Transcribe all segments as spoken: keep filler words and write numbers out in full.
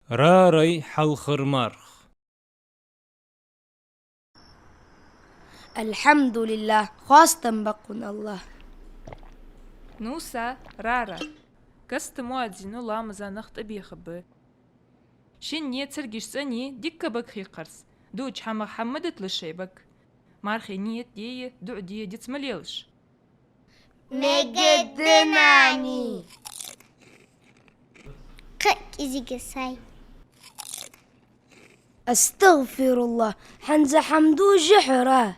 Рарай хьалхара марха. الحمد لله, хоастам ба хьона, АллахӀ. Нуса, Рара. Каста муаззино ламаза нах тӀабехаб. Шинне цергаш цӀенъе дикка бага хьекхарца, дуача хӀамах хьама диталаш шоай бага. Мархий нийят дийя, дуӀа дийя диц ма лелаш. Мегаргда, нани. Кхы а кӀезига сай. أستغفر الله, хӀанз хӀама дувцаш дий хьо, Рара?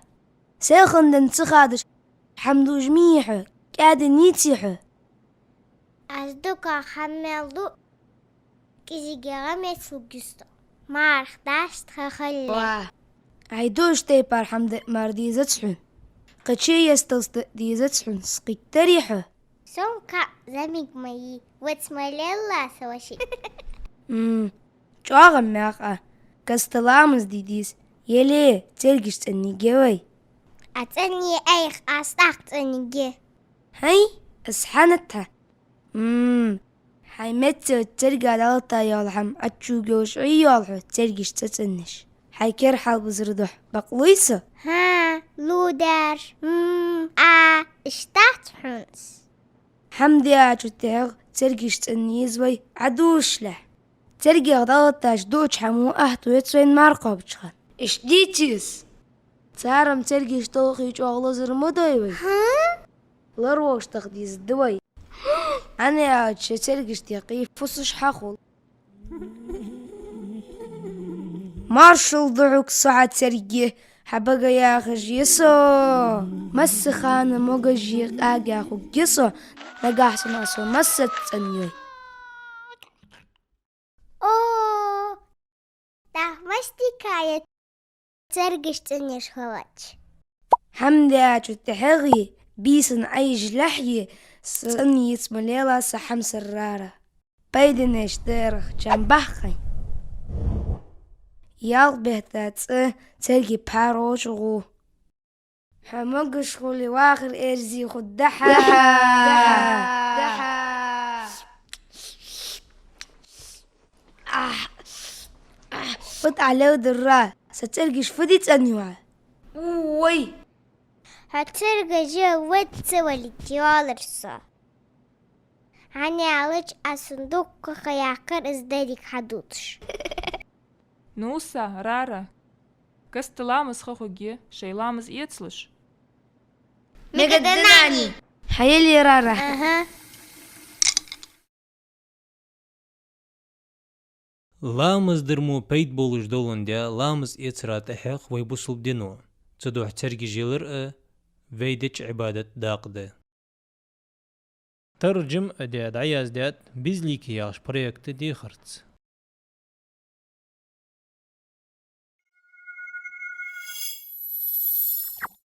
Селхан денз ца хадаш хӀама дувцаш ма дий хьо, кӀаьда нийсий хьо? Аз дукха хӀама мел ду, кӀезига гӀа меца лургья со. Марха дац тха халле. Ва, Ӏай дуача тайпара хӀама даа мара дезац хьона. Кхыча есталца даа дезац хьона, схийттарий хьо? Сона кхы а зӀамига ма йий, вац ма лелла со вӀаши. М, чӀоагӀа мех а, каста ламаз де деза, яле цергаш цӀенъергья вай. А цӀенъе айхьа, аз тӀаккха цӀенъергья. ХӀай, аз хьанатта. М, хьай меца церга дӀалатта йола хӀама Ӏочуйолаш Ӏиййолаш хьо цергаш ца цӀенъеш. Хьай кер хьалбузара духьа бакълуй со? ХӀа, лу дер. М, а, иштта дац хьона из. ХӀама даьчул тӀехьагӀа цергаш цӀенъе еза вай Ӏодувшалехь. Цергех дӀалаттача дуача хӀамо ахьтуец вайна марха кхоабача хана. Иштта деций из? Цар-м цергаш толхе чӀоагӀа лазар ма дой вай. ХӀа? Лар воаш таха дезаргда вай. Ӏа аьлча, цергаш тӀа кхы фусаш хьахул. Маршал да хьога, со хьа церге, хьа бага яхаш я со. Масса хана могаш а къаьга хургья со, нагахьа санна со массаза цӀенъе йой. О, тӀаккха мишта дика я цергаш цӀенъеш хилча. ХӀама даьчул тӀехьагӀеи, бийсан Ӏайижалехьеи цӀенъе еза ма лелла са, хьамсара Рара. Пайданаш дерах чам баххай. Ялх бетта цӀи церге паргӀоча гӀу. Хьо могаш хуле, вахар эрзий хургда хьа. Дахьа. Дахьа. Ахь. Ахь. Фу тӀа левдара, са цергаш фу де цӀенъю Ӏа? Уй. Хьо цергаш вац ца валийта йоаллар со. ХӀана аьлча, аз сона дуккха ха яьккхар из деррига хьадувцаш. Нуса, Рара, каста ламаз ха хургья, шоай ламаз эцалаш. Мегаргда, нани. Хьаелий, Рара. Аха. Ламаз дар мо пайда болаш доландаь, ламаз эцара тӀехьагӀа вай бусалба дино, цудухьа цергаш ялар а вай деча Ӏибадата дакъа да. Таржам а даь, дӀаяздаьд «Безликий» яхача проекта дехарца.